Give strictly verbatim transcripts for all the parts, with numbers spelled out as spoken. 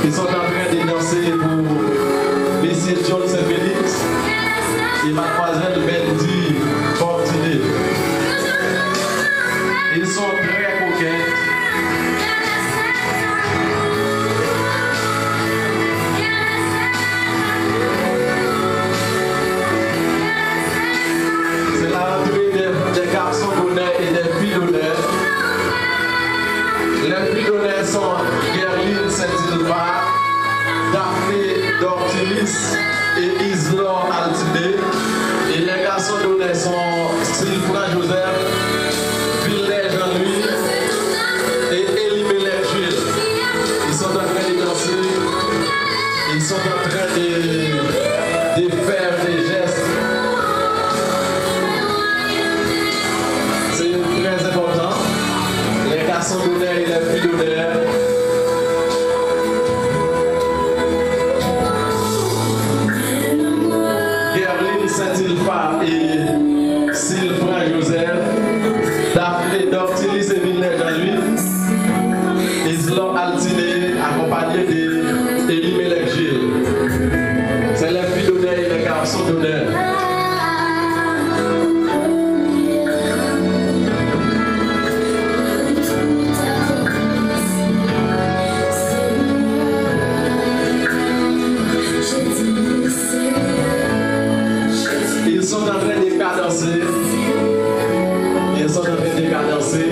Ils sont en train de danser pour Monsieur John Saint-Félix et Mademoiselle Bendy Fortuné. Ils sont très coquettes. C'est la rentrée des, des garçons d'honneur et des filles d'honneur. Les filles d'honneur sont Guerline Saint-Ilva, Daphné Dortilis et Islor Altiné. Et les garçons d'honneur sont Sylvain Joseph, Vilner Jean-Louis et Elimelec Jules. Ils sont en train de danser. Ils sont en train de, de faire des gestes. C'est très important. Les garçons d'honneur et les filles d'honneur. Guerline Saint-Ilva et Sylvain Joseph, Daphné Dortilis et Vilner Jean-Louis, Islor Altiné, accompagné de Elimelec Jules. C'est les filles d'honneur et les garçons d'honneur. Ils sont en train de cadencer. Ils sont en train de cadencer.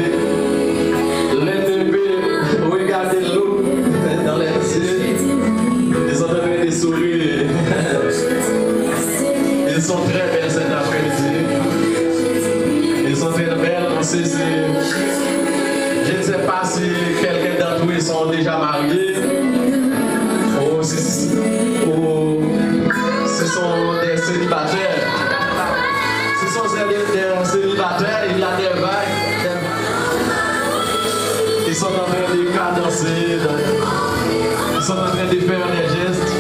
L'un ne peut regarder l'autre dans les yeux. Ils sont en train de sourire. Ils sont très belles cet après-midi. Ils sont très belles. On sait si, je ne sais pas si quelqu'un d'entre eux sont déjà mariés. Ou si, ou si sont des célibataires. Si sont des, des célibataires, il y a des vagues, des vagues. Ils sont en train de cadencer, ils sont en train de faire des gestes.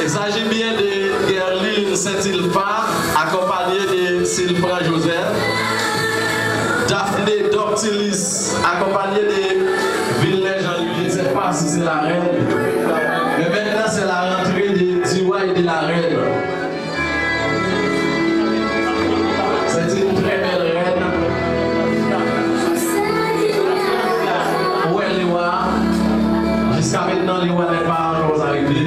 Il s'agit bien de Guerline Saint-Ilva, accompagnée de Sylvain Joseph, Daphné Dortilis, accompagnée de Vilner Jean-Louis. Je ne sais pas si c'est la reine, mais maintenant c'est la rentrée de, du roi et de la reine. C'est une très belle reine. Où est le roi? Jusqu'à maintenant, le roi n'est pas encore arrivé.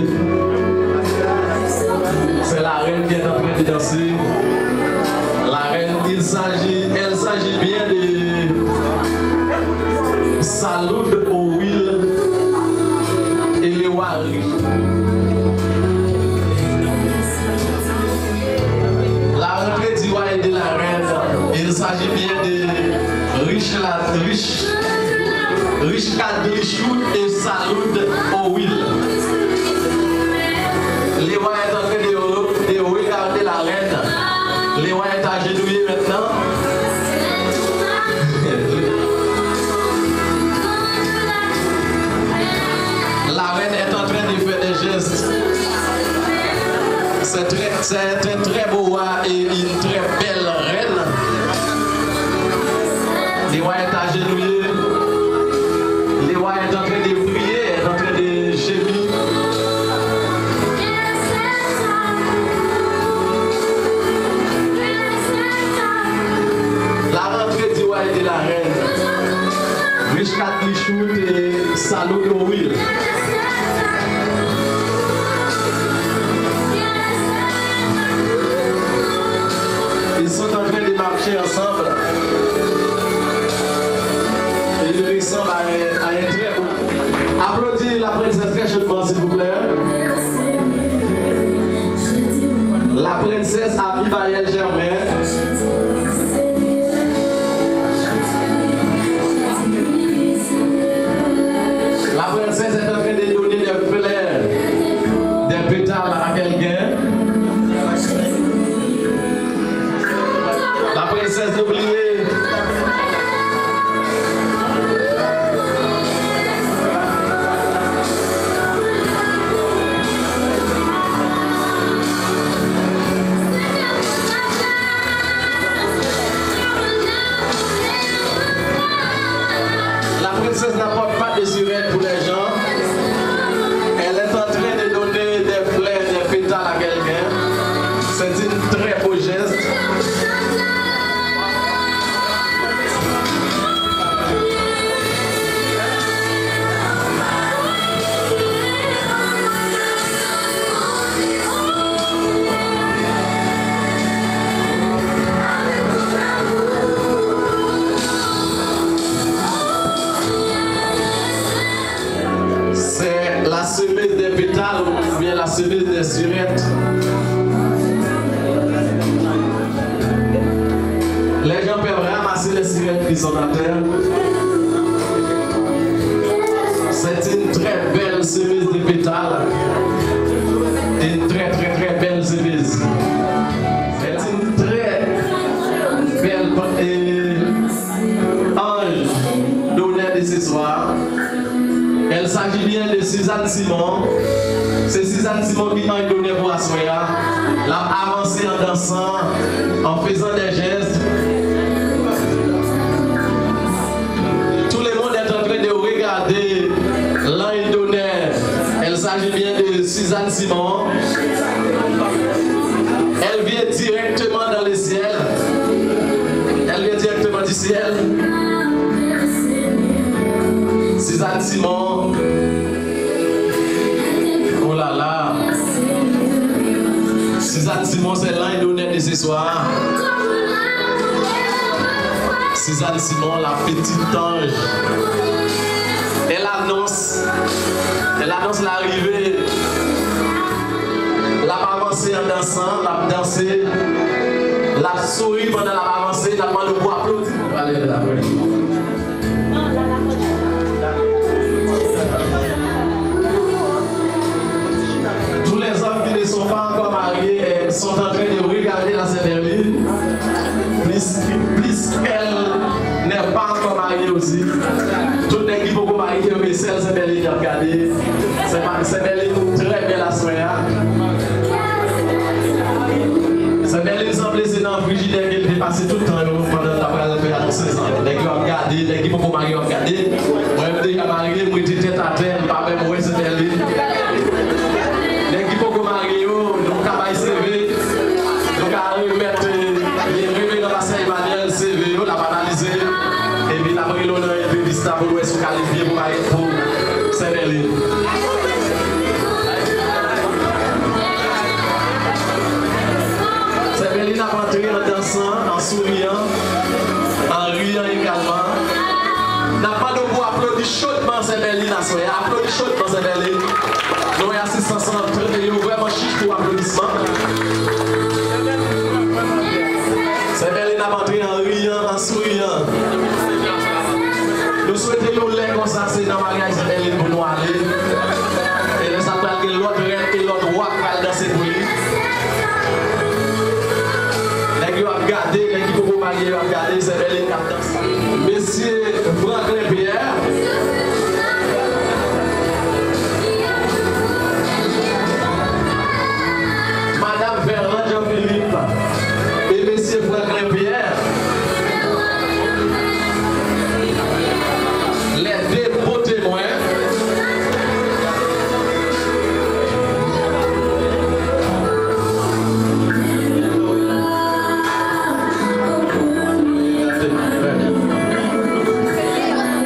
C'est la reine qui est en train de danser. La reine, il s'agit, elle s'agit bien de Salud Owil et le roi Rich. La rentrée du roi et de la reine. Il s'agit bien de Rich la, Rich, Rich Kadlichout et Salud Owil. Le roi est en train de, de regarder la reine. Le roi est agenouillé maintenant. La reine est en train de faire des gestes. C'est très, c'est un très beau roi et une très belle reine. Le roi est agenouillé. Le roi est en train de prier, est en train de gémir. La rentrée du roi et de la reine. Rich Kadlichout et Salud Owil. Ils sont en train de marcher ensemble. Et ils ressemblent à un, à un très beau. Applaudissez la princesse très chaudement, s'il vous plaît. La princesse Abimaëlle Germain. La princesse est en train de donner des fleurs, des pétales à quelqu'un. La princesse, n'oubliez. Princesse n'apporte pas de surette pour les gens. Elle est en train de donner des fleurs, des pétales à quelqu'un. C'est une très beau geste. C'est la semeuse des pétales ou bien la semeuse des surettes. Les gens peuvent ramasser les surettes qui sont à terre. C'est une très belle semeuse de pétales. Une très, très, très belle semeuse. C'est une très belle, euh, ange d'honneur de ce soir. Il s'agit bien de Suzanne Simon. Se Suzanne Simon ki anj d'honneur pou aswè a. L ap avanse an dansan, en faisant des gestes. Tout le monde est en train de regarder l'ange d'honneur. Il s'agit bien de Suzanne Simon. Elle vient directement dans le ciel. Elle vient directement du ciel. Suzanne Simon. Oh là là. Suzanne Simon, c'est l'ange d'honneur de ce soir. Suzanne Simon, la petite ange. Elle annonce, elle annonce l'arrivée. L ap avanse an dansan, l ap danse, l ap souri pandan l ap avanse, n ap mande w pou aplodi pou Valérie Lapré. Tous les hommes qui ne sont pas encore mariés, euh, sont en train de regarder la Sainte-Berline. Plus, plus qu'elle n'est pas encore mariée aussi. Tout nèg ki poko marye yo, men sèl Sainte-Berline y ap gade. Sainte-Berline trè bèl aswè a. Sainte-Berline sanble se nan frijidè ke l te pase tout tan yo pandan l ta pral fè sèz an. Nèg yo ap gade, nèg ki poko marye yo ap gade. Mwen, m deja marye, m rete tèt atè, m pa menm wè Sainte-Berline. Nèg ki poko marye yo, nou ka bay seve, nou ka remèt, eh, reveran pastè Emmanuel seve yo, l ap analize, epi l ap rele w nan entrevis la pou l wè si w kalifye pou marye pou Sainte-Berline. Sainte-Berline ap antre an dansan, an souriyan, an riyan egalman. N ap mande w pou aplodi chodman Sainte-Berline aswè a. Aplodi chodman Sainte-Berline. Nou wè asistans lan, yo vrèman chich pou aplodisman. Sainte-Berline ap antre an riyan, an souriyan. Nou swete yon lè konsa, se nan maryaj Sainte-Berline pou nou ale. E lè sa pral gen lòt rèn e lòt wa k pral danse pou li. Nèg yo ap gade, nèg ki poko marye yo ap gade, Sainte-Berline k ap danse. Mesye Franklin Pierre, Madam Verlande Jean-Philippe e Mesye Franklin Pierre, les deux beaux témoins.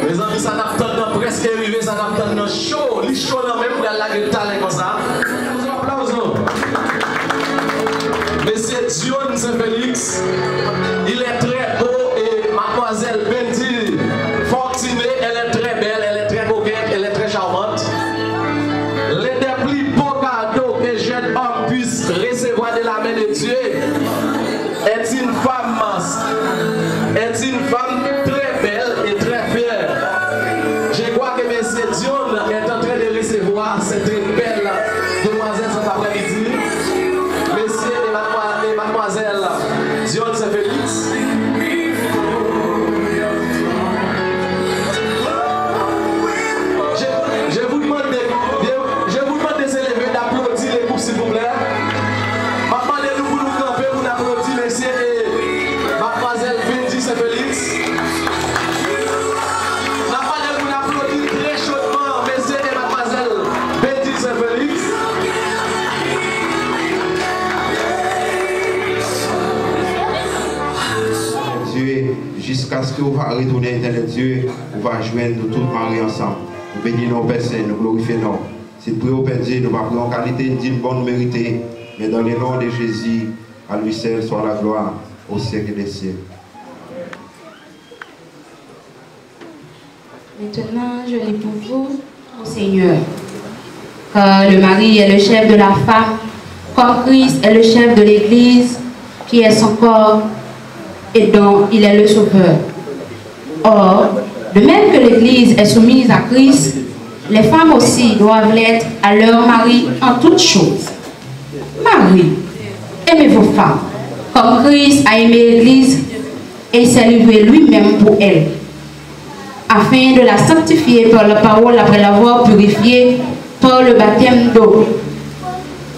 Mezanmi, sa n ap tann nan prèske rive, sa n ap tann nan cho, li cho nan men m, pral lage l talè konsa. Aplauso. Mesye Dionne Saint-Félix, il est très beau, et mademoiselle Bendy Fortuné, elle est très belle, elle est très coquette, elle est très charmante. L'un des plus beaux cadeaux qu'un jeune homme puisse recevoir de la main de Dieu est une femme, est une femme très belle et très fière. Je crois que Monsieur Dionne est en train de recevoir cette belle demoiselle cet après-midi. Monsieur et mademoiselle, et mademoiselle Dionne Saint-Félix. Retounen, Etènèl Dye, ou va jwenn nou tout mare ansanm. Nou beni non w, Pè Sen, nou glorifye non w. Si n priye w, Pè Dye, nou pa priye w an kalite n di n bon, nou merite, men dans le nom de Jésus, à lui seul soit la gloire au siècle des siècles. Maintenant, je lis pour vous, au Seigneur, car le mari est le chef de la femme, comme Christ est le chef de l'Église, qui est son corps, et dont il est le sauveur. Or, de même que l'Église est soumise à Christ, les femmes aussi doivent l'être à leur mari en toutes choses. Mari, aimez vos femmes, comme Christ a aimé l'Église et s'est livré lui-même pour elle, afin de la sanctifier par la parole après l'avoir purifiée par le baptême d'eau,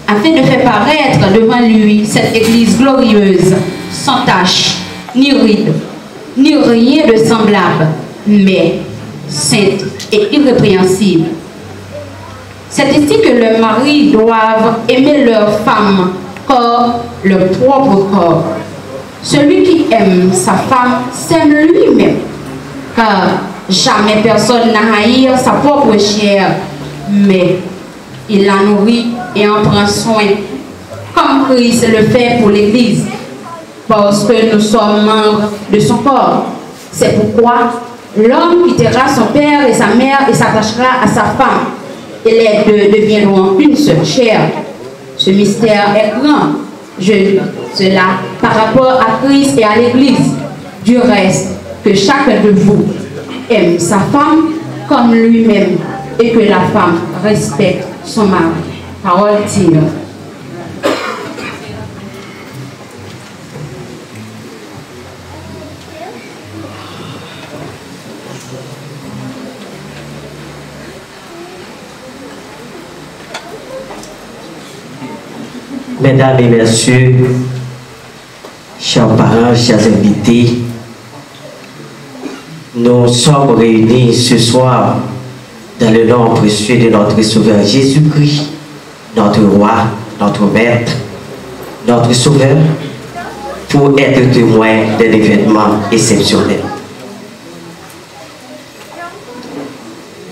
afin de faire paraître devant lui cette Église glorieuse, sans tache, ni ride, ni rien de semblable, mais sainte et irrépréhensible. C'est ainsi que les maris doivent aimer leur femme comme leur propre corps. Celui qui aime sa femme s'aime lui-même, car jamais personne n'a haï sa propre chair, mais il la nourrit et en prend soin, comme Christ le fait pour l'Église, parce que nous sommes membres de son corps. C'est pourquoi l'homme quittera son père et sa mère et s'attachera à sa femme, et les deux deviendront une seule chair. Ce mystère est grand. Je dis cela par rapport à Christ et à l'Église. Du reste, que chacun de vous aime sa femme comme lui-même, et que la femme respecte son mari. Parole dure. Medam e mesye, chè paran, chè envite, nous sommes réunis ce soir dans le nom précieux de notre Sauveur Jésus-Christ, notre Roi, notre Maître, notre Sauveur, pour être témoins d'un événement exceptionnel.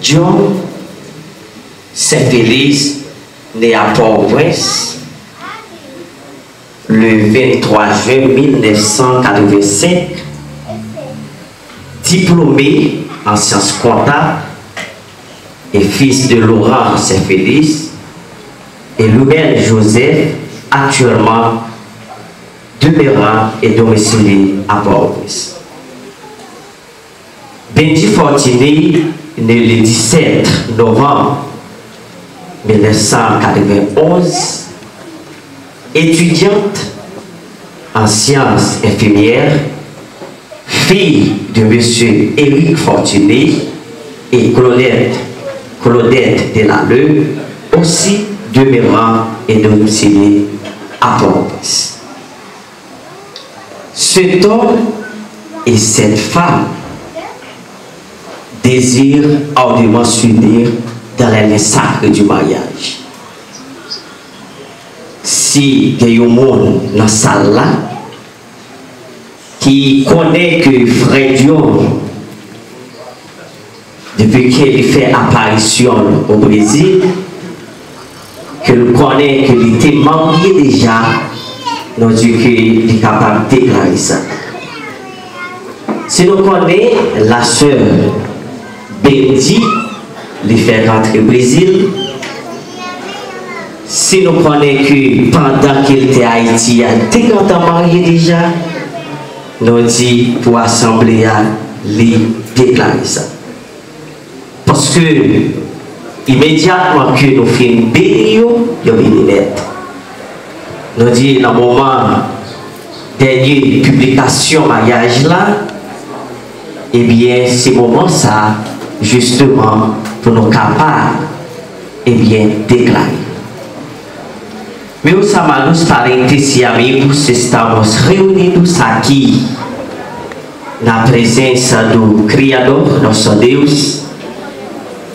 John Saint Félix, né à Port-au-Prince le vingt-trois juin mille neuf cent quatre-vingt-cinq, diplômé en sciences comptables et fils de Laurent Saint Félix et Loubelle Joseph, actuellement demeurant et domicilié à Port-au-Prince. Bendy Fortuné, né le dix-sept novembre mille neuf cent quatre-vingt-onze, étudiante en sciences infirmières, fille de monsieur Éric Fortuné et Claudette, Claudette Delalleux, aussi demeurant et domicilié à Port-au-Prince. Cet homme et cette femme désirent ardemment s'unir dans les liens sacrés du mariage. Si gen yon moun nan sal la ki konnen ke frè John, depi ke li fè aparisyon l o Brezil, ke l konnen ke li te marye deja, nou di ke li kapab deklare sa. Si nou konnen lasè Bendy, li fè rantre Brezil, si nou konnen ke pandan ke l te Ayiti a, li te gentan marye deja, nou di pou asanble a, li deklare sa. Paske imedyatman ke nou fin beni yo, yo vini nèt. Nou di nan moman dènye piblikasyon maryaj la, ebyen, se moman sa a, jisteman, pou nou kapab, ebyen, deklare. Meus amados parentes e amigos, estamos reunidos aqui na presença do Criador, nosso Deus,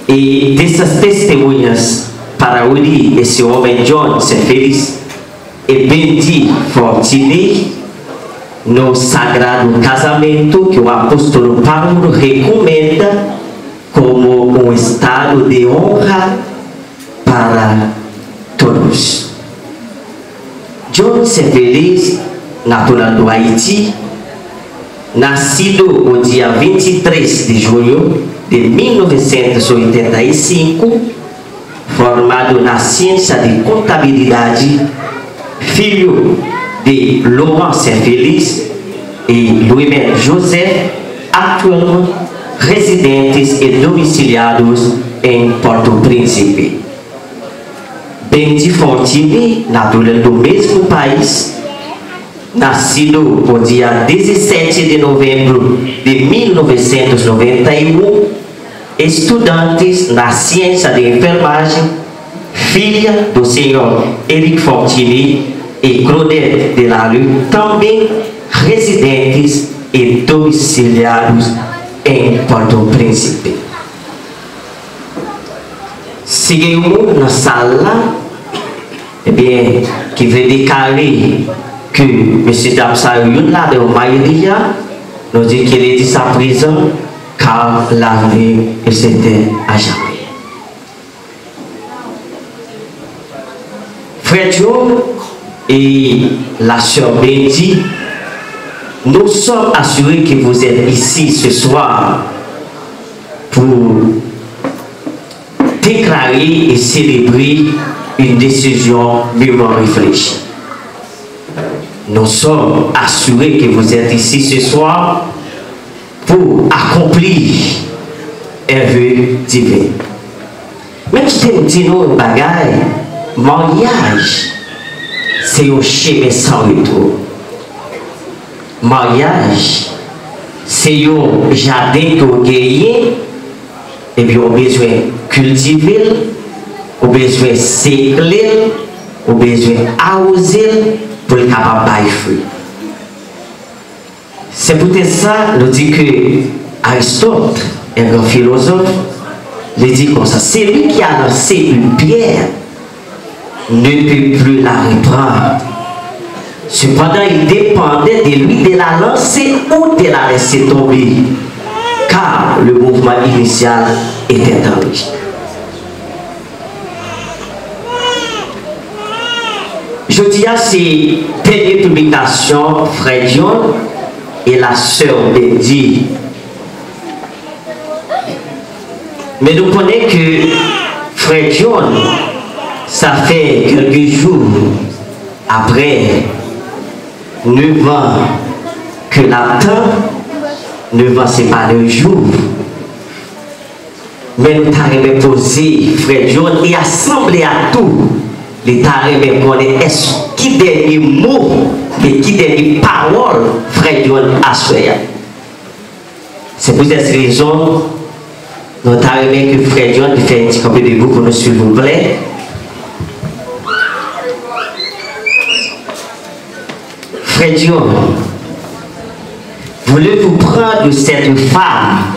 e dessas testemunhas para unir esse homem John Sefelis e Bendy Fortuné, no sagrado casamento que o apóstolo Paulo recomenda como um estado de honra para todos. John Saint Felix, natural do Haiti, nascido o dia vinte e três de junho de mil novecentos e oitenta e cinco, formado na ciência de contabilidade, filho de Laurent Saint Felix e Louimène Joseph, atualmente residentes e domiciliados em Porto Príncipe. Bendy Fortuny, natural do mesmo país, nascido no dia dezessete de novembro de mil novecentos e noventa e um, estudantes na ciência de enfermagem, filha do senhor Eric Fortuny e Claudette Delarue, também residentes e domiciliados em Porto Príncipe. Si gen yon moun nan sal la, ebyen, ki vle deklare ke mesye dam sa yo, youn ladan yo mayi li a, nou di ke li di sa prezan, kar l'avenir est certain à jamais. Frè John et la sœur Bendy, nous sommes assurés que vous êtes ici ce soir pour déclarer et célébrer une décision mûrement réfléchie. Nous sommes assurés que vous êtes ici ce soir pour accomplir un vœu divin. Men kite m di nou yon bagay, maryaj se yon chemen san retou. Maryaj se yon jaden ke w genyen, epi w bezwen kiltive l, ou bezwen sekle l, ou bezwen awoze l pou l kapab bay fwi. Se poutèt sa, nou di ke Aristote, un grand philosophe, li di konsa, celui qui a lancé une pierre ne peut plus la reprendre. Cependant, il dépendait de lui de la lancer ou de la laisser tomber, car le mouvement initial était en lui. Jodi a se dènye piblikasyon Frè John e la sè Bendy. Men nou konnen ke Frè John, sa fè kèlke jou aprè nèf an ke l ap tann, nèf an se pa de jou. Men nou ta renmen poze Frè John e asanble a tou, li ta renmen konnen èske ki dènye mo, oubyen ki dènye pawòl Frè John aswè a. Se pou sèt rezon, nou ta renmen ke Frè John li fè yon ti kanpe debou pou nou, silvouplè. Frè John, voulez-vous prendre cette femme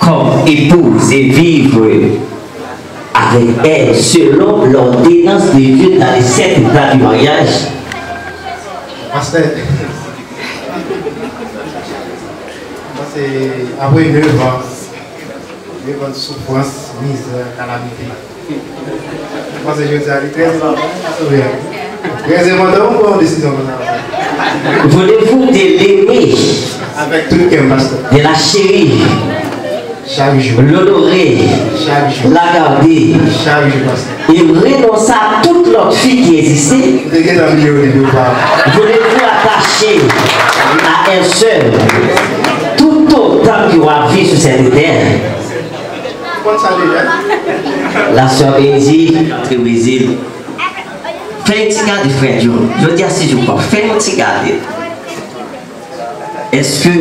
comme épouse et vivre avec elle selon l'ordonnance de Dieu dans les sept états du mariage? Pastè, mwen se apre nèf an, nèf an soufrans, mizè, kalamite. Mwen panse jodi a li trè enpòtan pou nou pran yon desizyon konsa. Voulez-vous de l'aimer, avec tout cœur, pastè, de la chérir, chak jou, l'honorer, chak jou, la garder, chak jou, pastè, et renoncer à toute l'autre fille qui existait? Ou te gentan bliye w depi ou pa. Voulez-vous attacher à un seul tout autant que w ap viv sou cette terre? Konn sa deja. La sè Bendy, antre Brezil. Fè yon ti gade Frè John. Jodi a se jou pa w. Fè yon ti gade. Èske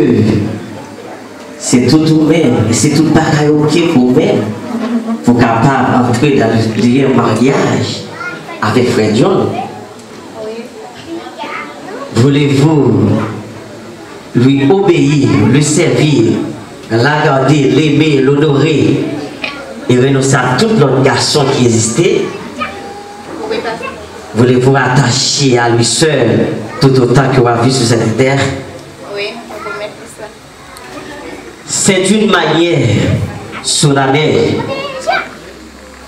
se tout ou menm, se tout bagay oke pou ou menm, pou w kapab antre nan lyen maryaj avèk Frè John? Voulez-vous lui obéir, le servir, la garder, l'aimer, l'honorer et renoncer à tout l'autre garçon qui existait? Voulez-vous attacher à lui seul tout autant que vous avez vu sur cette terre. C'est d'une manière solennelle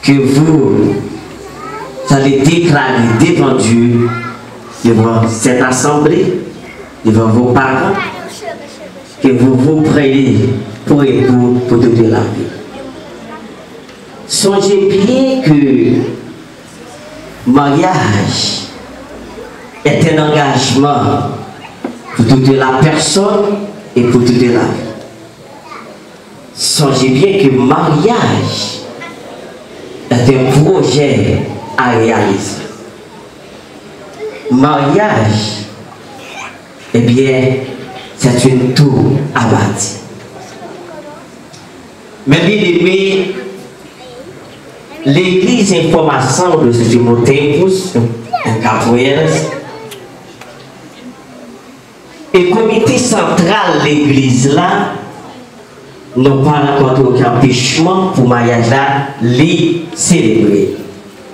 que vous allez déclarer devant Dieu, devant cette assemblée, devant vos parents, que vous vous prenez pour époux pour toute la vie. Songez bien que mariage est un engagement pour toute la personne et pour toute la vie. Songez bien que mariage est un projet à réaliser. Mariage, eh bien, c'est une tour à bâtir. Mes bien-aimés, l'Église informe ensemble de Timothée en Capoeiras e komite santral legliz la, nou pa rankontre okenn anpechman pou maryaj la li selebre.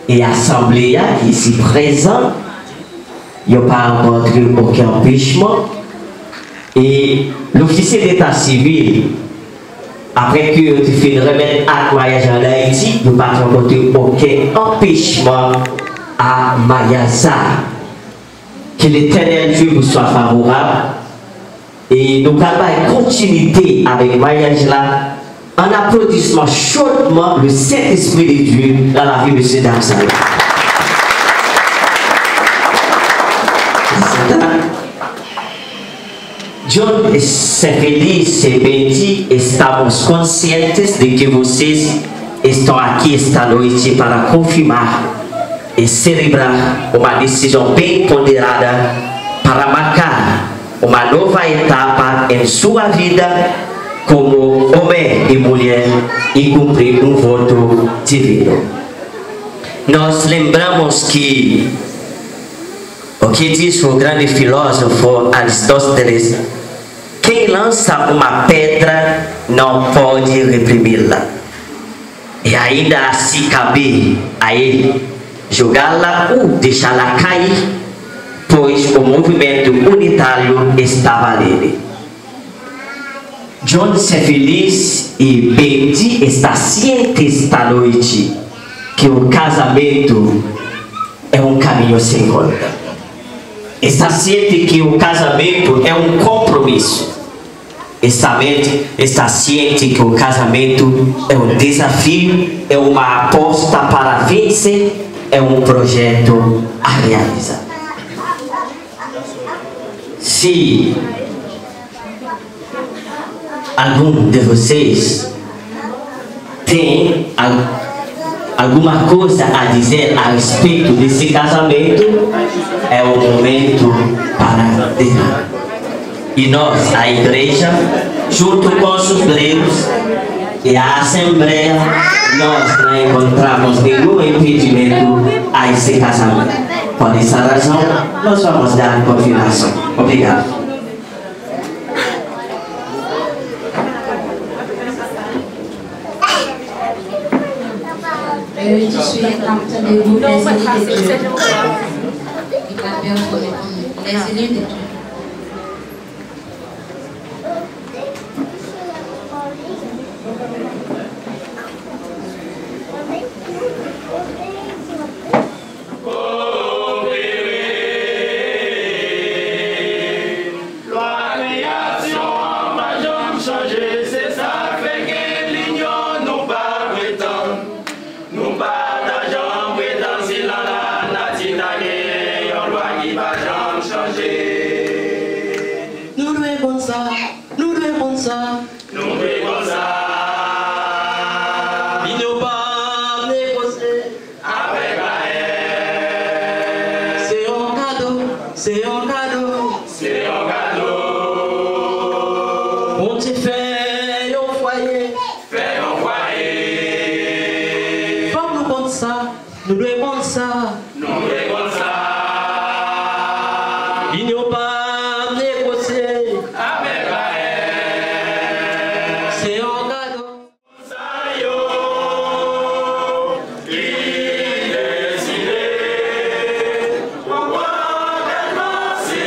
E asanble a ki isi prezan, yo pa rankontre okenn anpechman. E lofisye deta sivil, apre ke yo te fin remèt ak maryaj an Ayiti, yo pa t rankontre okenn anpechman a maryaj sa a. Que l'Éternel Dieu vous soit favorable. E nou pral bay kontinite avèk maryaj la. En applaudissant chaudement le Saint-Esprit de Dieu dans la vie de ce dame-là. John Saint-Félix e Bendy, estamos conscientes de que vocês estão aqui esta noite para confirmar e celebrar uma decisão bem ponderada para marcar uma nova etapa em sua vida como homem e mulher e cumprir um voto divino. Nós lembramos que o que disse o grande filósofo Aristóteles: quem lança uma pedra não pode reprimi-la. E ainda se cabe a ele jogá-la ou deixá-la cair, pois o movimento unitário estava nele. John Saint-Félix e Bendy está ciente esta noite que o casamento é um caminho sem volta. Está ciente que o casamento é um compromisso. Está, está ciente que o casamento é um desafio, é uma aposta para vencer, é um projeto a realizar. Se algum de vocês tem al- alguma coisa a dizer a respeito desse casamento, é o momento para derramar. E nós, a igreja, junto com os obreiros e a assembleia, nós não encontramos nenhum impedimento a esse casamento. Por essa razão, nós vamos dar confirmação. Obrigado. Tout de suite, n ap tande gwo lèzili de Dye. Li ka pèfòme pou nou. Lèzili de Dye. Lwa kreyasyon an pa janm chanje, se sa k fè gen linyon nou pa pretann. Nou pa ta janm pretann si nan lanati ta gen yon lwa ki pa janm chanje. Nou dwe konn sa, nou dwe konn sa. Nou dwe konn sa. Linyon pa negosye avèk layè. Se yon kado, se yon kado. Se yon kado. Bondye fè yon fwaye. Fè yon fwaye. Fòk nou konn sa. Nou dwe konn sa. Nou dwe konn sa. Linyon pa negosye avèk layè. Se yon kado. Sa yo ki deside pou pran angajman si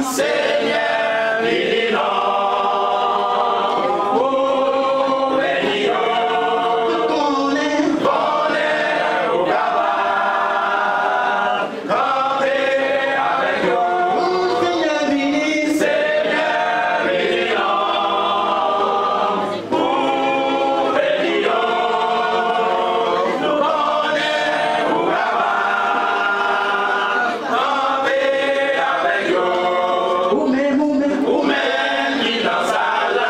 Senyè, vini non, ou beni yo. Konnen, konnen ou kapab kanpe avèk yo. Senyè, vini. Senyè, vini non, ou beni yo. Nou konnen ou kapab kanpe avèk yo. Ou menm, ou menm, ou menm ki nan sal la.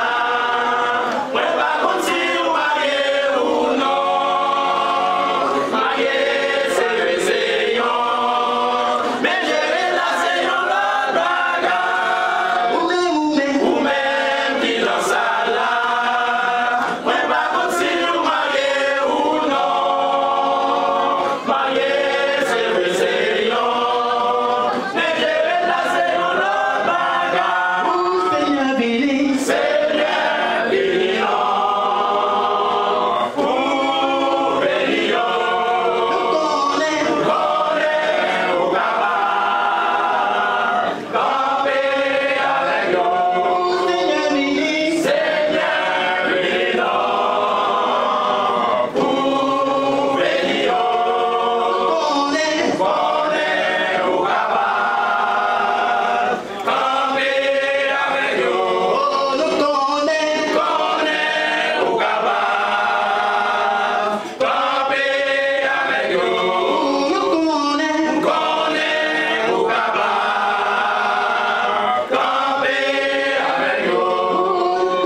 Mwen pa konn si ou marye ou non. Marye se rezon. Men jere la se yon lòt bagay. Ou menm, ou menm, ou menm ki nan sal la. Mwen pa konn si ou marye ou non. Marye se rezon. Men jere la se yon lòt bagay. Ou Senyè vini. Senyè vini non. Ou beni yo. Nou konnen. Konnen ou kapab kanpe avèk yo. Senyè vini. Senyè vini non, ou beni yo. Konnen, konnen ou kapab kanpe avèk yo. Nou konnen, konnen ou kapab kanpe avèk yo. Nou konnen, konnen ou kapab kanpe avèk yo. Nou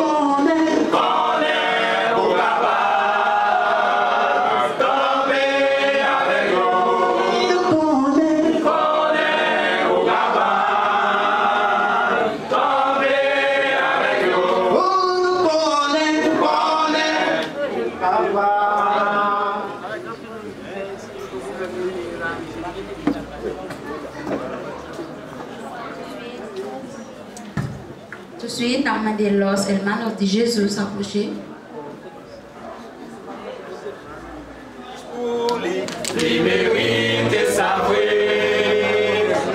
konnen, konnen ou kapab kanpe avèk yo. Nou konnen, konnen ou kapab kanpe avèk yo. Nou konnen, konnen ou kapab. Touswit, n ap mande Los Hermanos de Jesus apwoche. Pou li, li merite sa vre.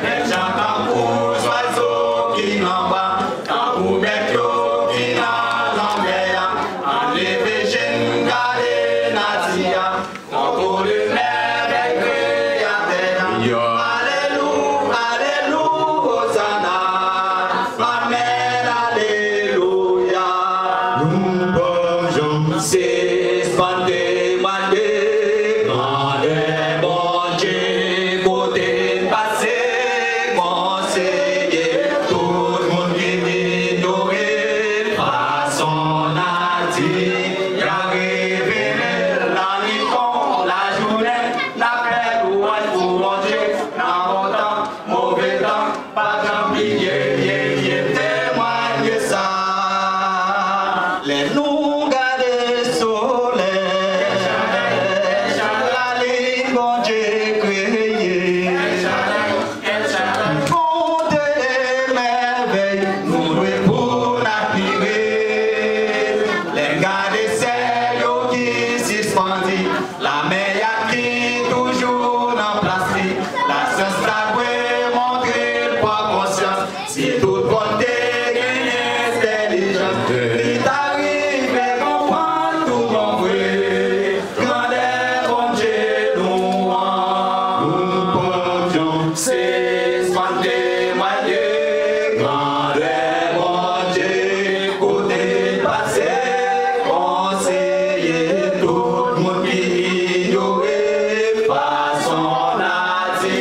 Menm jan tankou zwazo ki nan bwa, tankou bèt yo ki nan lanmè a, ann leve je n gade nati a. Kontwole mèvèy Kreyatè a. Yo. Alelou, alelou, Ozana. Amèn, alelouya. Nou p ap janm sispann temwaye grandè Bondye kote n pase, Monseyè. Tout moun ki inyore fason nati a revele l, lannwit kon lajounen, n ap fè lwanj pou Bondye nan bon tan, move tan, pa janm bliye, ye, ye, temwaye sa. Lè nou gade solèy, lalin Bondye kreye, konte mèvèy nou dwe pou n admire. Lè n gade syèl yo ki sispandi, lamè a ki toujou nan plas li, lasyans la dwe montre l pran konsyans. Si tout moun te gen entèlijans, li ta rive konprann tou bon vre grandè Bondye nou an. Nou p ap janm sispann temwaye grandè Bondye kote l pase, Monseyè. Tout moun ki inyore fason nati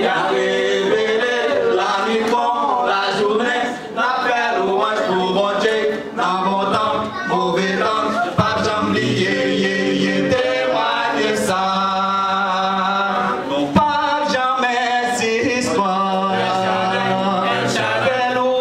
a revele l, lannwit kon lajounen, n ap fè lwanj pou Bondye nan bon tan, move tan, p ap janm bliye, ye, ye, temwaye sa. Nou p ap janmen sispann fè lwanj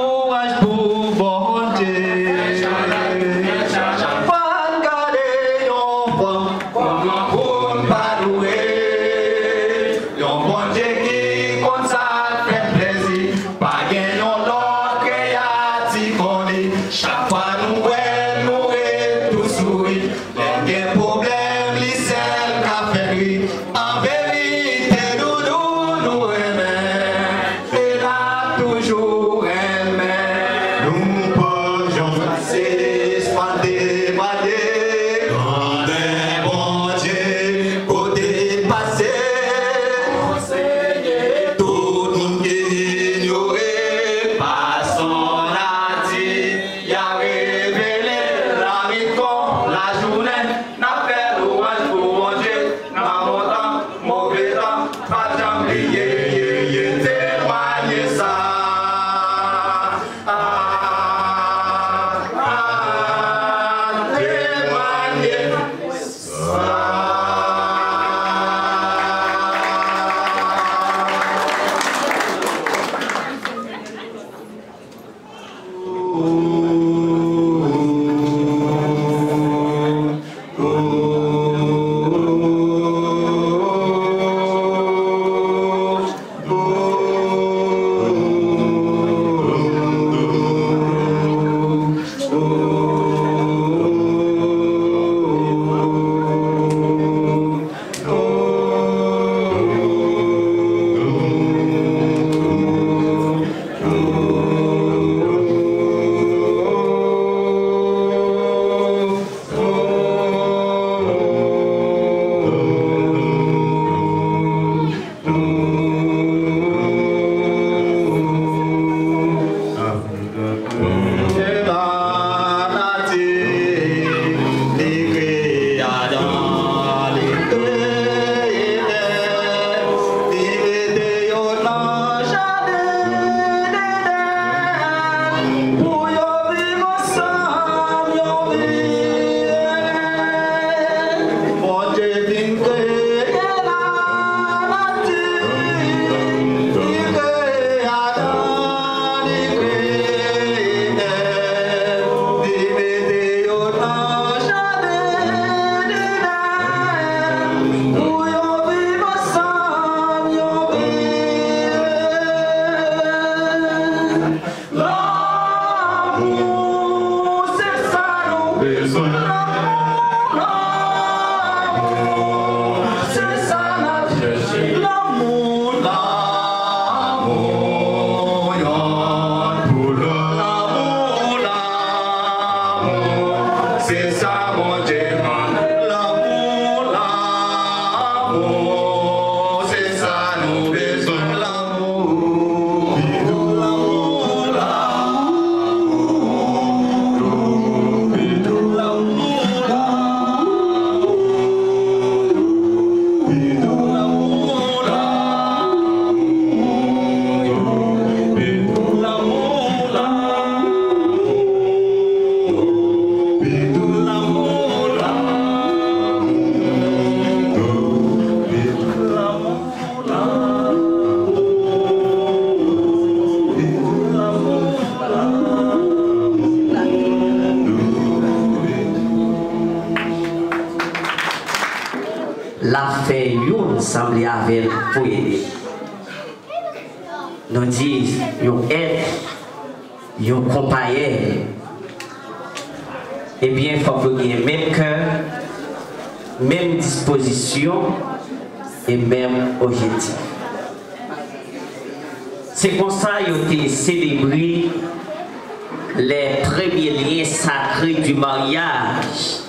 Bondye vin kreye lanati, li kreye Adan, li kreye Èv, li mete yo nan jaden Edenn pou yo viv ansanm, yo viv. Lanmou, se sa nou bezwen. Lanmou, lanmou, se sa n ap chèche. Lanmou, lanmou, yonn pou lòt. Lanmou, lanmou, se sa Bondye mande. Lanmou, lanmou, se sa nou bezwen. Lanmou. L ap fè youn sanble avè l pou ede l. Nou di yon èd, yon konpayen, ebyen, fòk yo gen menm kè, menm dispozisyon e menm objektif. Se konsa yo te selebre les premiers liens sacrés du mariage.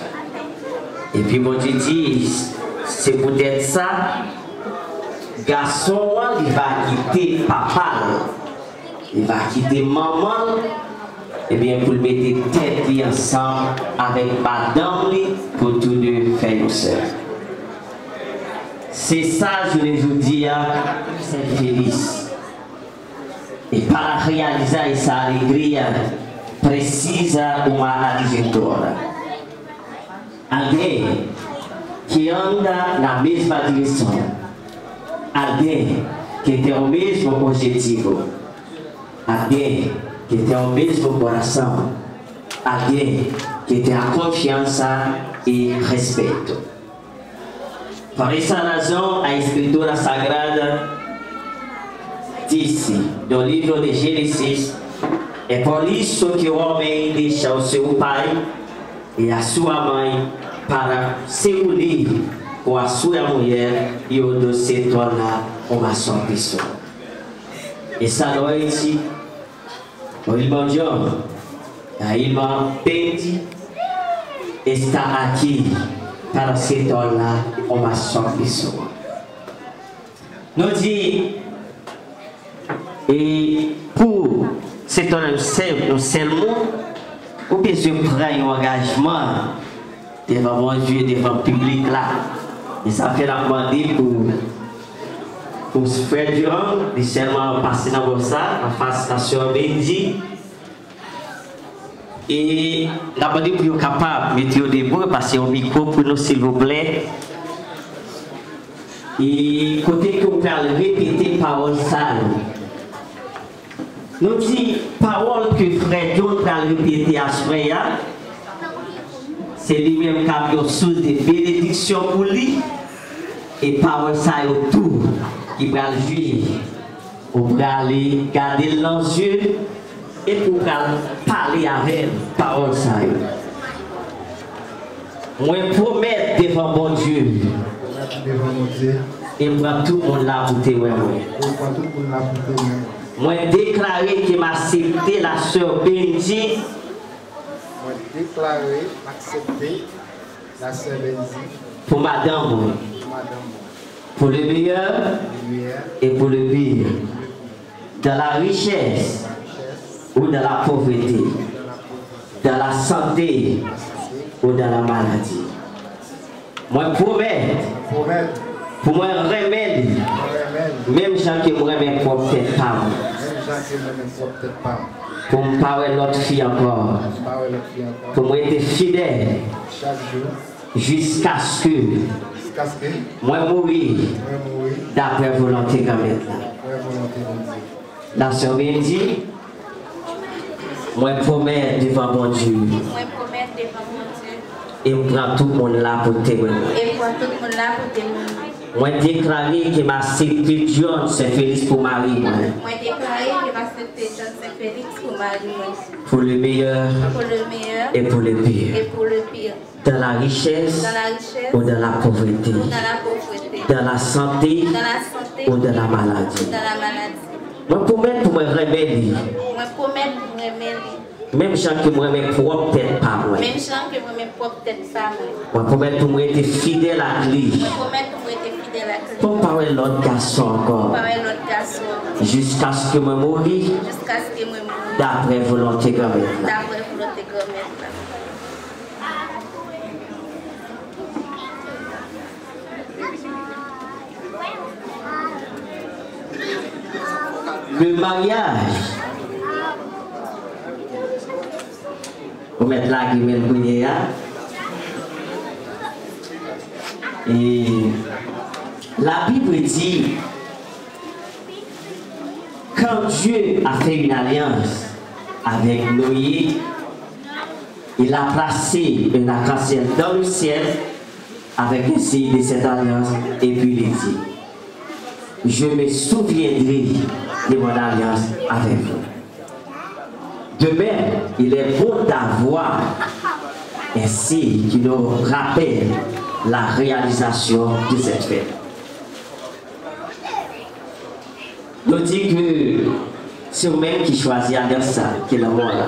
Epi Bondye di, se poutèt sa, gason an, li va kite papa l, li va kite manman l, ebyen, pou l mete tèt li ansanm avèk madanm li, pou toulède fè yon sèl. Se sa, jounen jodi a, Sen Felis. E pa reyalize sa alegria precisa uma alegedora. Alguém que anda na mesma direção. Alguém que tem o mesmo objetivo. Alguém que tem o mesmo coração. Alguém que tem a confiança e respeito. Por essa razão, a Escritura Sagrada disse, no livro de Gênesis, é por isso que o homem deixa o seu pai e a sua mãe para se unir com a sua mulher e os dois se tornam uma só pessoa. Essa noite, o irmão John, a irmã Betty está aqui para se tornar uma só pessoa. Nou di, e pou se tornar yon sèl, yon sèl moun, ou bezwen pran yon angajman devan Bondye, devan piblik la. E sa fè n ap mande pou, pou frè Durand, li sèlman pase nan bò sa, anfas nan sè Bendy. E n ap mande pou yo kapab mete yo debou, pase yon mikwo pou nou, silvouplè. E kote ke w pral repete pawòl sa yo. Nou di pawòl ke frè John pral repete aswè a, se li menm k ap yon sous de benediksyon pou li, e pawòl sa yo tou ki pral jwi, ou prale gade l nan zye, epi w pral pale avè l pawòl sa yo. Mwen pwomèt devan Bondye, Pwomèt devan Bondye, e m pran tout moun la pou temwen mwen. E m pran tout moun la pou temwen mwen. Mwen deklare ke m aksepte la sè Bendy Mwen deklare m aksepte la sè Bendy pou madanm mwen, pou madanm mwen, pour le meilleur pour le meilleur et pour le pire, dans la richesse ou dans la pauvreté, dans la santé ou dans la maladie. Mwen pwomèt Pwomèt pou mwen renmen li, mwen renmen li, menm jan ke mwen renmen pwòp tèt pa mwen. Menm jan ke mwen renmen pwòp tèt pa mwen. Pou m pa wè lòt fi ankò. Pou m pa wè lòt fi ankò. Pou m rete fidèl. Chak jou. Jiskaske. Jiskaske. Mwen mouri. Mwen mouri. Daprè volonte Granmèt la. Daprè volonte Bondye. La sè Bendy, mwen pwomèt devan Bondye. Mwen pwomèt devan Bondye. E m pran tout moun la pou temwen mwen. E m pran tout moun la pou temwen mwen. Mwen deklare ke m aksepte John Saint Felix pou mari mwen. Mwen deklare ke m aksepte John Saint Felix pou mari mwen. Pour le meilleur Pour le meilleur et pour le pire. Et pour le pire. Dans la richesse Dans la richesse ou dans la pauvreté. Ou dans la pauvreté. Dans la santé Dans la santé ou dans la maladie. Ou dans la maladie. Mwen pwomèt pou mwen renmen li. Mwen pwomèt pou mwen renmen li. Menm jan ke mwen renmen pwòp tèt pa mwen. Menm jan ke mwen renmen pwòp tèt pa mwen. Mwen pwomèt pou mwen rete fidèl ak li. Mwen pwomèt pou mwen rete fidèl ak li. Pou m pa wè lòt gason ankò. Pou m pa wè lòt gason ankò. Jiskaske mwen mouri. Jiskaske mwen mouri. Daprè volonte Granmèt la. Daprè volonte Granmèt la. Le mariage. Ou mèt lage men l kounye a. E Labib di, quand Dieu a fait une alliance avec Noé, il a placé un arc-en-ciel dans le ciel avec un signe de cette alliance, et puis il dit, je me souviendrai de mon alliance avec vous. De même, il est bon d'avoir un signe qui nous rappelle la réalisation de cette fête. Nou di ke se ou menm ki chwazi alyans sa, ki lanmò la.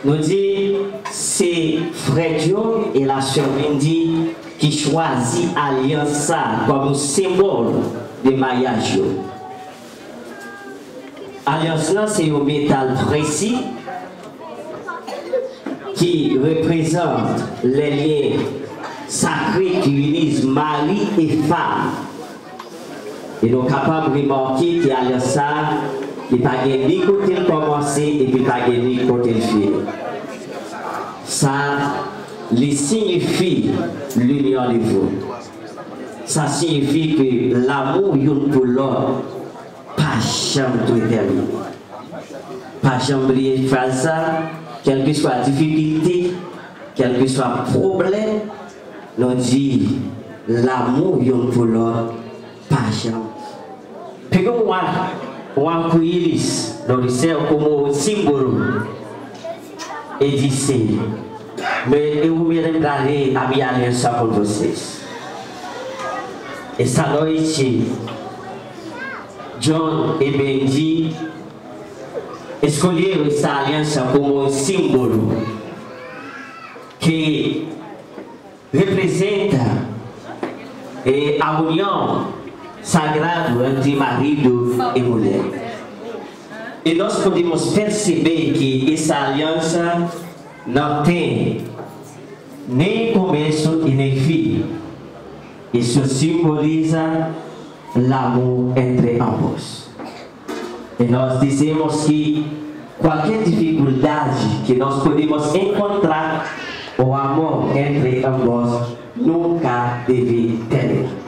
Nou di se frè Joe e la sè Wendy ki chwazi alyans sa kòm yon senbòl de maryaj yo. Alyans lan se yon metal presi ki reprezant lè lyen sakre ki ini mari e fanm. E nou kapab remake ke alyans sa a, li pa gen ni kote l kòmanse epi li pa gen ni kote l fini. Sa, li siyifi l'union de vous. Sa siyifi ke lanmou youn pou lòt pa janm dwe tèmine. Pa janm bliye fraz sa, kèlkeswa difikilte, kèlkeswa pwoblèm, nou di lanmou youn pou lòt pa janm. Piga uma, uma arco-íris no céu como símbolo e disse, me, eu me lembrarei a minha aliança com vocês. Essa noite, John e Bendy escolheram essa aliança como um símbolo que representa, eh, a união sagrada entre marido e mulher. E nós podemos perceber que essa aliança não tem nem começo e nem fim. Isso simboliza l'amor entre ambos. E nós dizemos que qualquer dificuldade que nós podemos encontrar, o amor entre ambos nunca deve terminar.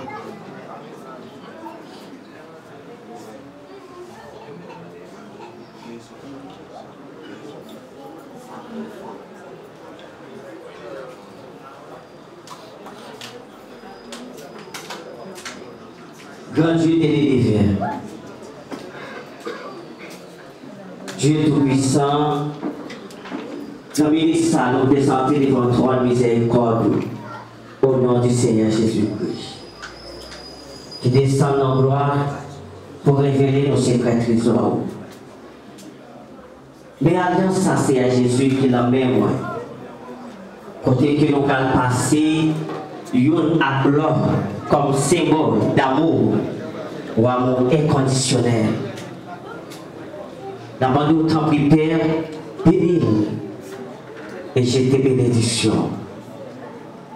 Gran Dye tènè e vè, Dye Toupisan, nan minit sa nou prezante devan twòn mizèrikòd ou, o non di Senyè Jezi Kri, ki desann nan glwa pou revele nou sekrè trezò ou. Men alyans sa, Seyè Jezi, ki nan men mwen, kote ke nou pral pase youn ak lòt kòm senbòl damou, ou amou enkondisyonèl. N ap mande w, tanpri, Pè, beni l e jete benediksyon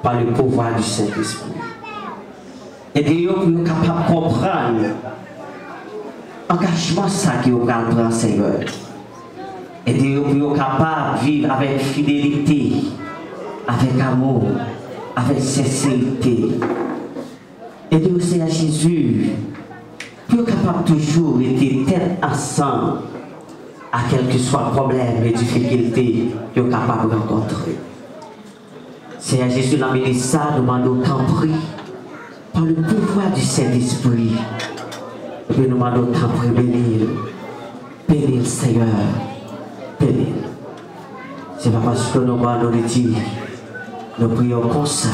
par le pouvoir du Saint-Esprit. Ede yo pou yo kapab konprann angajman sa ke yo pral pran, Senyè. Ede yo pou yo kapab viv avèk fidelite, avèk amou, avèk senserite. Ede yo, Seyè Jezi, pou yo kapab toujou rete tèt ansanm a kèlkeswa pwoblèm e difikilte yo kapab rankontre. Seyè Jezi, nan minit sa, nou mande w, tanpri, par le pouvoir du Saint-Esprit, epi nou mande w, tanpri, beni l. Beni l, Senyè. Beni l. Se pa paske nou bon, nou li di, nou priye w konsa,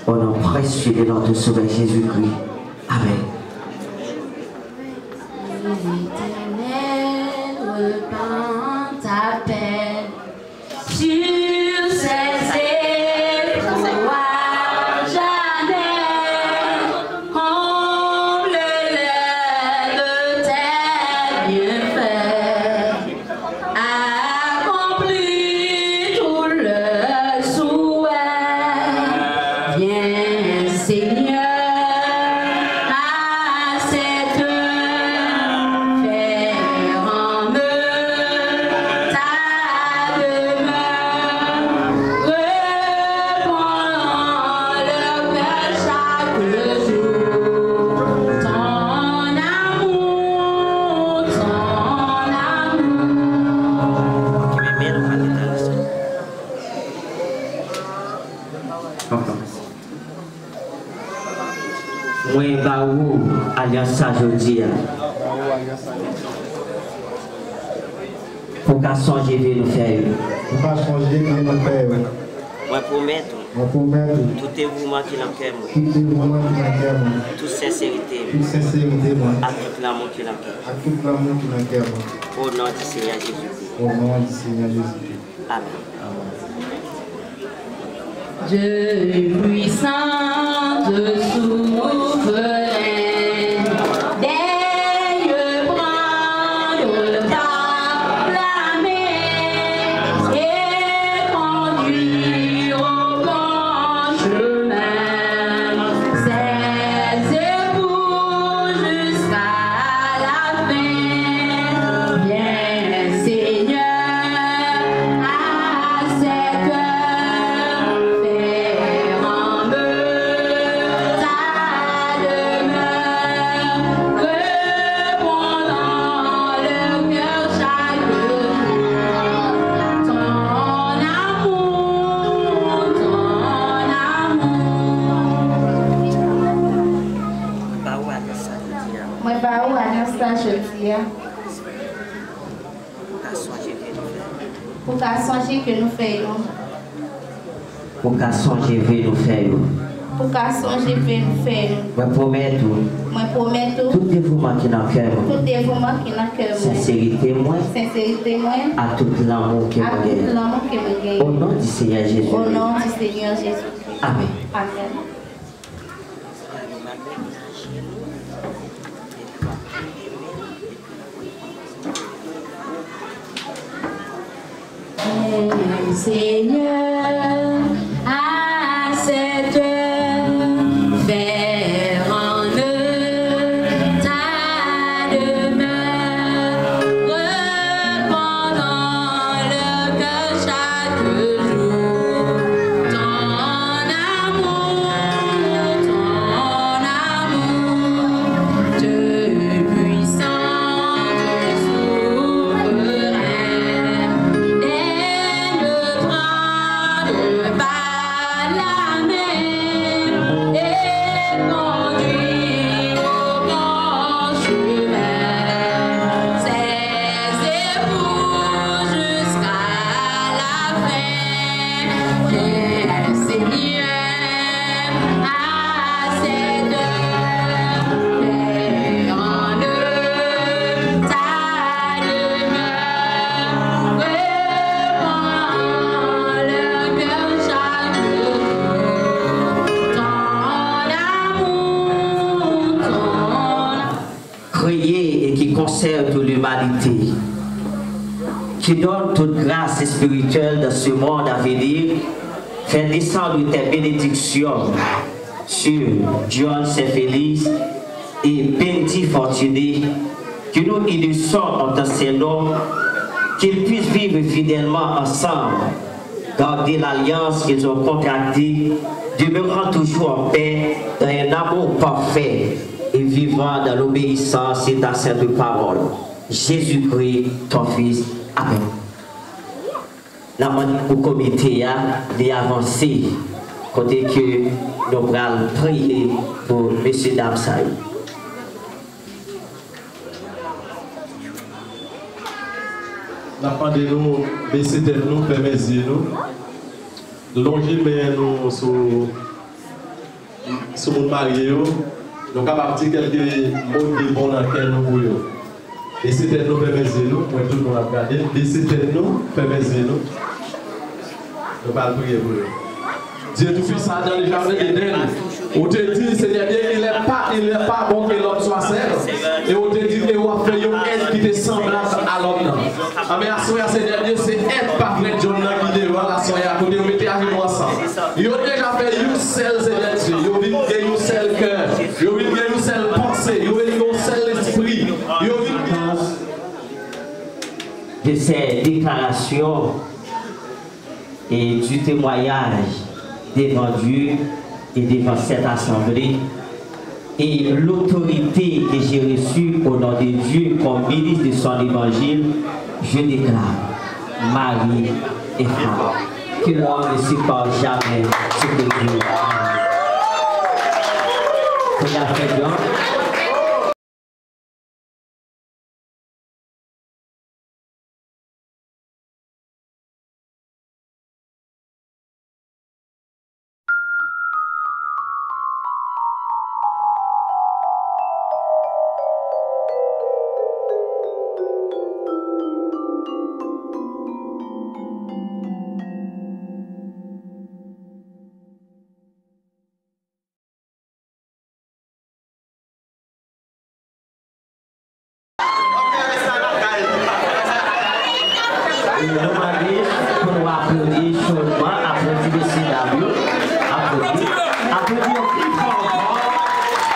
o non presye de notre Sauveur Jésus-Christ. Amen. L'Éternel repend ta paix sur ses éprouves à jamais. Comble-les de tes bienfaits. Accomplis tous leurs souhaits. Viens, Seigneur, à cette heure, faire en eux ta demeure. Réponds en leur cœur chaque jour ton amour, ton amour. Mwen ba ou alyans sa jodi a. Pou ka sonje vye nou fè yo. Pou ka sonje vye nou fè yo. Mwen pwomèt ou. Mwen pwomèt ou. Tout devouman ki nan kè mwen. Tout devouman ki nan kè mwen. Tout senserite mwen. Tout senserite mwen. Ak tout lanmou ki nan kè mwen. Ak tout lanmou ki nan kè mwen. O non di Senyè Jezi Kri. O non di Senyè Jezi Kri. Amen. Dieu puissant, souverain, daigne prendre par la main et conduire au bon chemin ses époux jusqu'à la fin. Viens, Seigneur, à cette heure, faire en eux ta demeure. Réponds dans leur cœur chaque jour ton amour, ton amour. Mwen ba ou alyans sa jodi a. Mwen ba ou alyans sa jodi a. Pou ka sonje vye nou fè yo. Pou ka sonje vye nou fè yo. Pou ka sonje vye nou fè yo. Pou ka sonje vye nou fè yo. Mwen pwomèt ou. Mwen pwomèt ou. Tout devouman ki nan kè mwen. Tout devouman ki nan kè mwen. Senserite mwen. Senserite mwen. Ak tout lanmou ke mwen genyen. Ak tout lanmou ke mwen genyen. O non di Senyè Jezi. O non di Senyè Jezi. Amen. Amen. Seigneur, à cette heure, fais en nous ta demeure, répandant le cœur chaque jour ton amour, ton amour, Dieu puissant, Dieu souverain, viens me prendre par la main et conduire au bon chemin. Ses époux jusqu'à la fin. Viens, Seigneur, à cette heure, fais en nous ta demeure, répand le cœur chaque jour, ton amour, ton créé et qui conserve toute l'humanité, qui donne toute grâce spirituelle dans ce monde à venir, fais descendre tes bénédictions sur John Saint Félix et Bendy Fortuné, que nous innocents en ton Saint-Nom, qu'ils puissent vivre fidèlement ensemble, garder l'alliance qu'ils ont contractée, demeurant toujours en paix dans un amour parfait et vivant dans l'obéissance de ta sainte parole. Jésus-Christ, ton Fils. Amen. N ap mande pou komite a, li avanse kote ke nou pral priye pou mesye dam sa yo. N ap mande nou bese tèt nou, fèmen zye nou, lonje men nou sou, sou moun marye yo. Nou kapab di kèlke mo de bon nan kè nou pou yo. Bese tèt nou, fèmen zye nou. Mwen, tout moun ap gade. Bese tèt nou, fèmen zye nou. Nou pral priye pou yo. Dieu Tout-Puissant, dans le jardin d'Éden, ou te di, Senyè Dye, il est pas, il n'est pas bon que l'homme soit seul. E ou te di, e w ap fè yon èt ki te sanblab a lòm nan. Anben, aswè a, Senyè Dye, se èt pa frè John nan ki deyò a, aswè a, kote yo mete avè nou ansanm. Yo deja fè yon sèl, Senyè Dye. Yo vin gen yon sèl kè. Yo vin gen yon sèl panse. Yo vin gen yon sèl lespri. Yo vin gen de ces déclarations et du témoignage devant Dieu et devant cette assemblée et l'autorité que j'ai reçue au nom de Dieu comme ministre de son évangile, je déclare, mari et femme, que l'homme ne sépare jamais ce que Dieu a unis. Kounye a, frè John. E nou mande pou nou aplodi chodman, aplodi mesye dam yo, aplodi, aplodi yo pi fò ankò,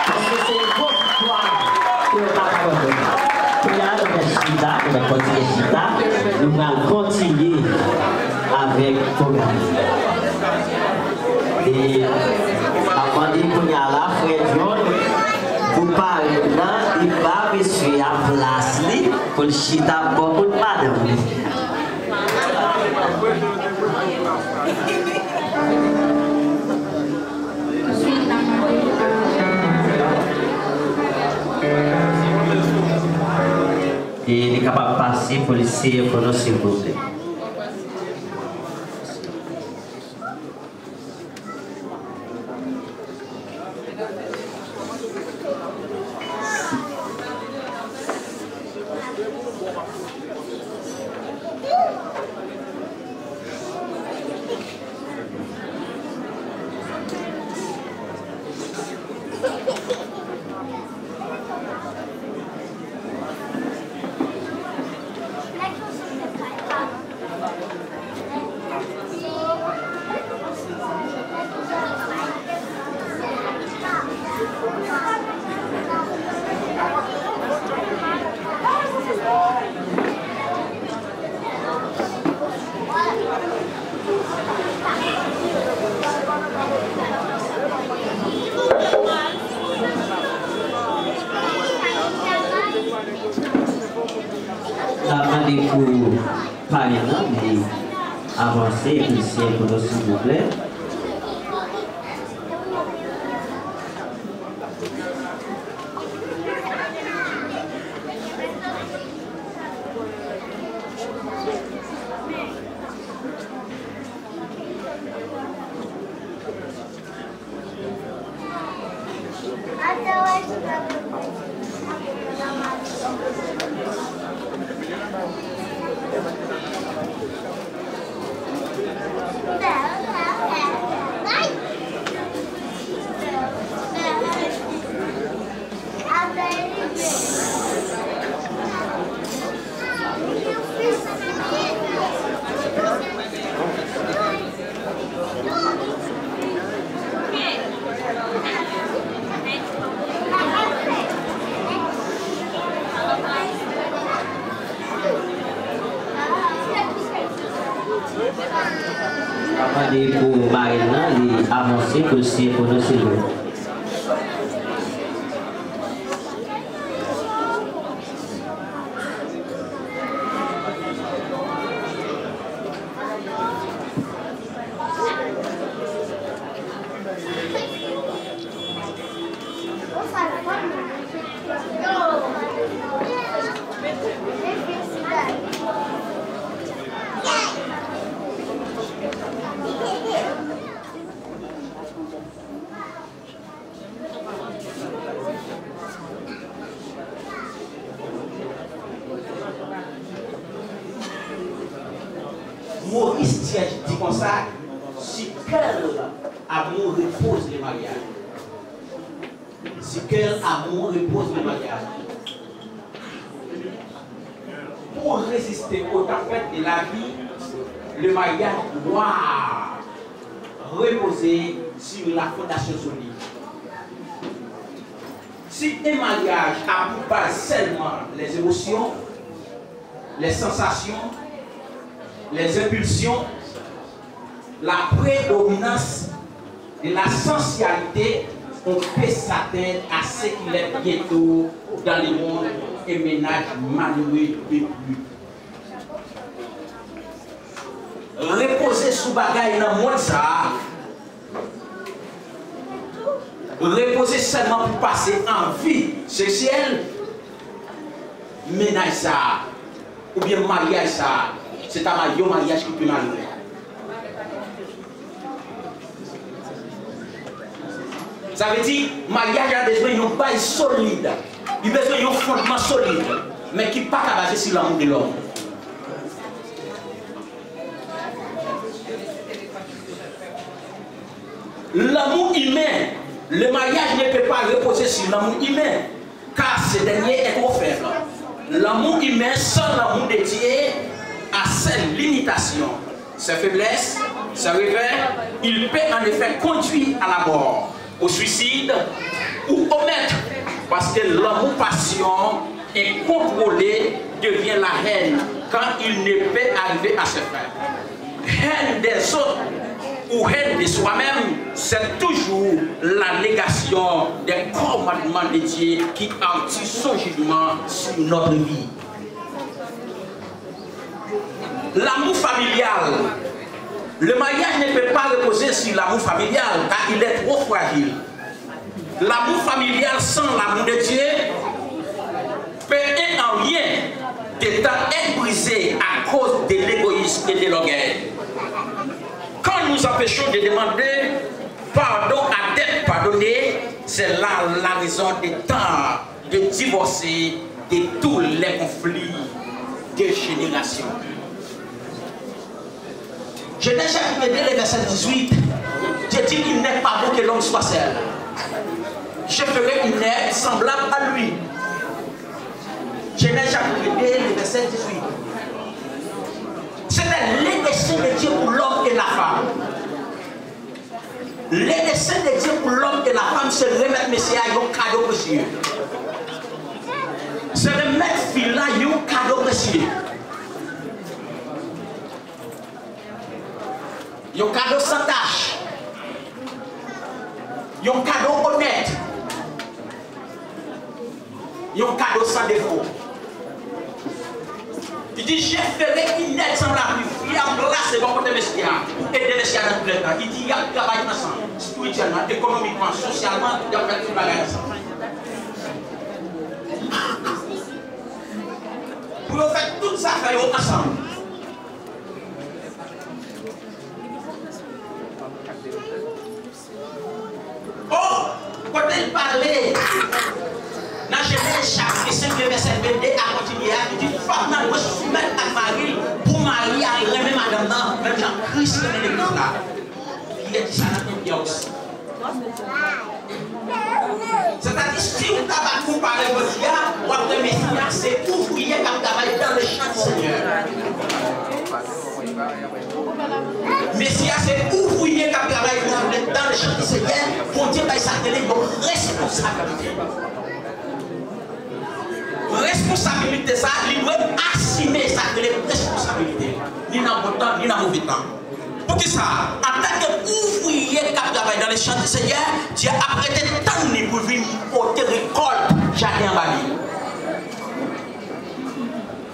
paske se yon gwo viktwa ke yo pa ka abandone. Kounye a, nou fè chita, nou fè kontinye chita, nou pral kontinye avèk pwogram. E m ap mande kounye a la, frè John, pou parèt la, li ba mesye a plas li, pou l chita bò kot madanm li. E li kapab pase pou li seye pou nou, silvouplè. Parenn nan, li avanse epi l siyen pou nou, silvouplè. M ap mande pou marenn nan, li avanse pou l siyen pou nou, silvouplè. Maurice Thierge di konsa, si kè l amour repose le mariage. Si kè l amour repose le mariage. Pour résister aux tempêtes de la vie, le mariage doit reposer sur la fondation solide. Si un mariage a pour base seulement les émotions, les sensations, les impulsions, la prédominance de la sensualité, on peut s'attendre à ce qu'il est bientôt dans le monde un ménage malheureux de plus. Repoze sou bagay nan mond sa a, repoze sèlman pou pase anvi seksyèl, mennaj sa a, oubyen maryaj sa a, se ta ma-, yon maryaj ki pi malere. Sa vle di, maryaj la bezwen yon baz solid. Li bezwen yon fondman solid, men ki pa ka baze sou lanmou de lòm. L'amour humain, le mariage ne peut pas reposer sur l'amour humain, car ce dernier est trop faible. L'amour humain sans l'amour de Dieu a ses limitations, ses faiblesses, ses revers. Il peut en effet conduire à la mort, au suicide ou au meurtre, parce que l'amour passion incontrôlé devient la haine quand il ne peut arriver à ses fins. Haine des autres ou haine de soi-même, c'est toujours la négation des commandements de Dieu qui attire son jugement sur notre vie. L'amour familial. Le mariage ne peut pas reposer sur l'amour familial car il est trop fragile. L'amour familial sans l'amour de Dieu peut en rien de temps être brisé à cause de l'égoïsme et de l'orgueil. Quand nous empêchons de demander pardon à d'être pardonné, c'est là la raison de tant de divorcer de tous les conflits de génération. Genèse chapitre deux, le verset dix-huit, Dieu dit qu'il n'est pas bon que l'homme soit seul. Je ferai une aide semblable à lui. Genèse chapitre deux, le verset dix-huit. C'était le dessein de Dieu pour l'homme et la femme. Le dessein de Dieu pour l'homme et la femme, se remèt mesye a yon kado presye. Se remèt fi la yon kado presye. Yon kado san tach. Yon kado onèt. Yon kado san defo. Ki Ti Jefere ki nèg sanblab li, fyab, plase bò kote mesye a pou ede mesye a nan doulè tan. Li di y ap travay ansanm, espirityèlman, ekonomikman, sosyalman, y ap fè tout bagay ansanm. Pou yo fè tout zafè yo ansanm. O, kote l pale nan Jenèz chapit senk vèsè vennde a kontinye a, ki di fanm nan dwe soumèt ak mari l pou mari a renmen madanm nan, menm jan Kris renmen legliz la. Li di sa nan Korinti osi. Sètadi, si w ta va konpare jodi a, w ap wè Mesi a se ouvriye k ap travay dans le champ du Seigneur. Mesi a se ouvriye k ap travay nan, dans le champ du Seigneur. Bondye bay sa k rele yon responsabilite. Responsabilite sa, li dwe asime sa k rele responsabilite, ni nan bon tan, ni nan move tan. Poukisa? Antanke ouvriye k ap travay dans le champ du Seigneur, Dye ap rete tann li pou l vin pote rekòlt jaden an ba li.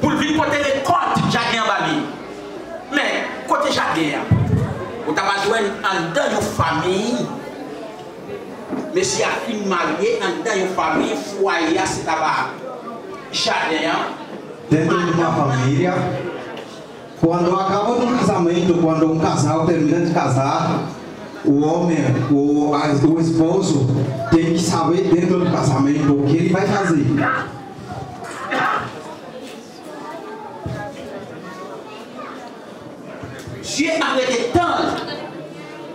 Pou l vin pote rekòlt jaden an ba li. Men, kote jaden an? Ou ta va jwenn anndan yon fanmi. Mesye a fin marye, anndan yon fanmi, fwaye a se ta va jaden an. Dentro de uma família, quando acaba um casamento, quando um casal termina de casar, o homem, o, a, o esposo tem que saber dentro do casamento o que ele vai fazer. Dye ap rete tann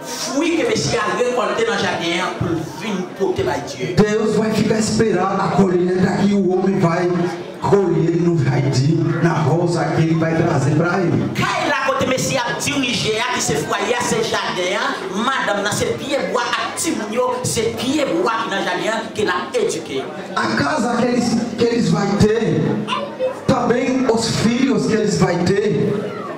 fwi ke mesye a rekòlte nan jaden an pou l vin pote bay Dye. Deus vai ficar esperando a colheita que o homem vai colher no jardim, na roça que ele vai trazer para ele. Kay la kote mesye ap dirije a, ki se fwaye a, se jaden an, madanm nan se pye bwa ak timoun yo, se pye bwa ki nan jaden an ke l ap edike. A casa que eles, que eles vai ter, também os filhos que eles vai ter,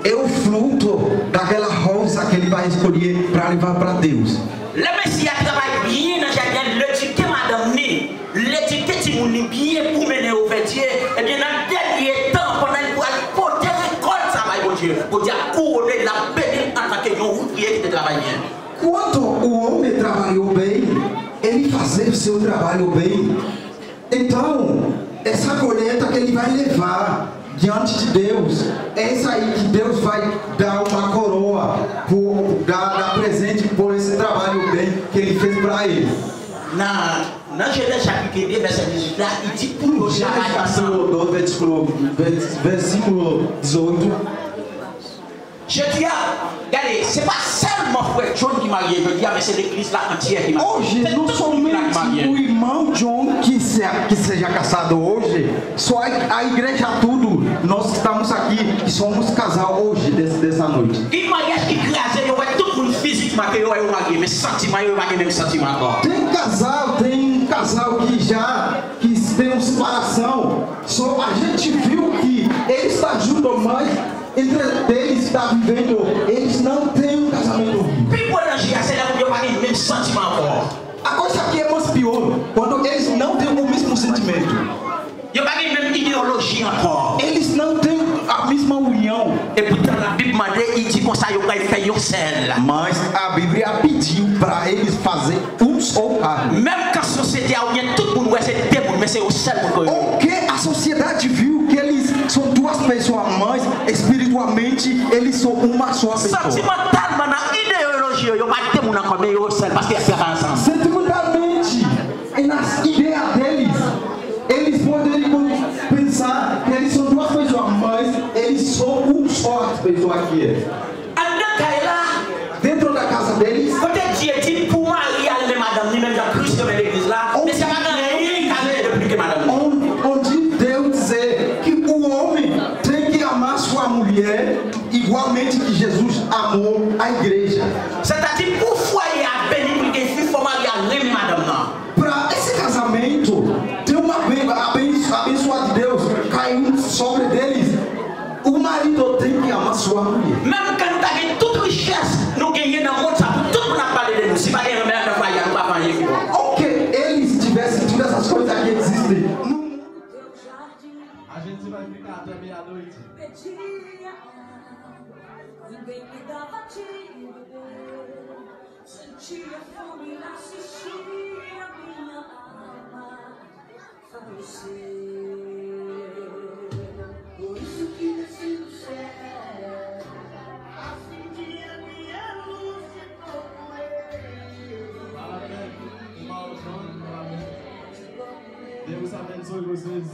é o fruto daquela roça que ele vai escolher para levar para Deus. Lè Mesi a travay byen nan jaden an, l edike madanm ni, l edike timoun ni byen pou mennen yo vè Dye, ebyen, nan dènye tan, pandan l pral pote rekòlt sa bay Bondye, Bondye ap kouwone l, l ap beni l antanke yon ouvriye ki te travay byen. Quando o homem trabalhou bem, ele fazer o seu trabalho bem, então, essa colheita que ele vai levar diante de Deus, é essa aí que Deus vai dar uma coroa, pro, dar, dar presente por esse trabalho bem que ele fez para ele. Nan, nan Jenèz chapit de vèsè dizuit la, li di pou yo travay ansanm. Capítulo dois, versículo, vers-, versículo dezoito. Jodi a, gade, se pa sèlman frè John ki marye jodi a, men se legliz la antyè ki marye. Hoje, não somente o irmão John que, se, que seja casado hoje, só a, a igreja tudo, nós que estamos aqui, que somos casal hoje, des, dessa noite. Gen maryaj ki kraze, yo wè tout moun fizikman ke yo wè yo marye, men santiman yo, yo pa gen menm santiman ankò. Tem casal, tem casal que já, que tem uma separação, só a gente viu que eles estão juntos, mas entre eles está vivendo, eles não têm um casamento vivo. Pi gwo danje a, se lè moun yo pa gen menm santiman ankò. A coisa que é mais pior, quando eles não têm o mesmo sentimento. Yo pa gen menm ideyoloji ankò. Eles não têm a mesma união. E poutan Labib mande, li di konsa yo pral fè yon sèl. Mas a Bíblia pediu para eles fazer um só carne. Menm kan sosyete a ou gen tout moun wè se de moun, men se yon sèl moun ke yo ye. O que a sociedade viu que eles são duas pessoas, mas espiritualmente eles são uma só pessoa. Santimantalman, nan ideyoloji yo, yo pa de moun ankò, men yo sèl, paske y ap travay ansanm. Sentimentalmente, e nas ideias deles, eles poderiam pensar que eles são duas pessoas, mas eles são um só pessoa que é. Anndan kay la, dentro da casa deles, kote Dye di pou mari a renmen madanm ni menm jan Kris renmen legliz la, mesye a pa gen anyen k al replike madanm li. On-, onde Deus dizer que o homem tem que amar sua mulher igualmente que Jesus amou a igreja. Sètadi pou fwaye a beni, pou l gen fi, fò mari a renmen madanm nan. Para esse casamento ter uma ben-, a ben-, abençoa de Deus cair sobre deles, o marido tem que amar sua mulher. Menm kan nou ta gen tout richès nou genyen nan mond sa, pou tout moun ap pale de nou, si pa gen renmen nan fwaye a, nou pa fè anyen ki bon. Ok, eles tivessem todas essas coisas que existem no mundo. A gente vai ficar até meia-noite. Vem me dar batida, sentir a fome, assistir a minha alma falecer. Por isso que desci do céu, a fim de a minha luz de povo. Amen. Deus abençoe vocês.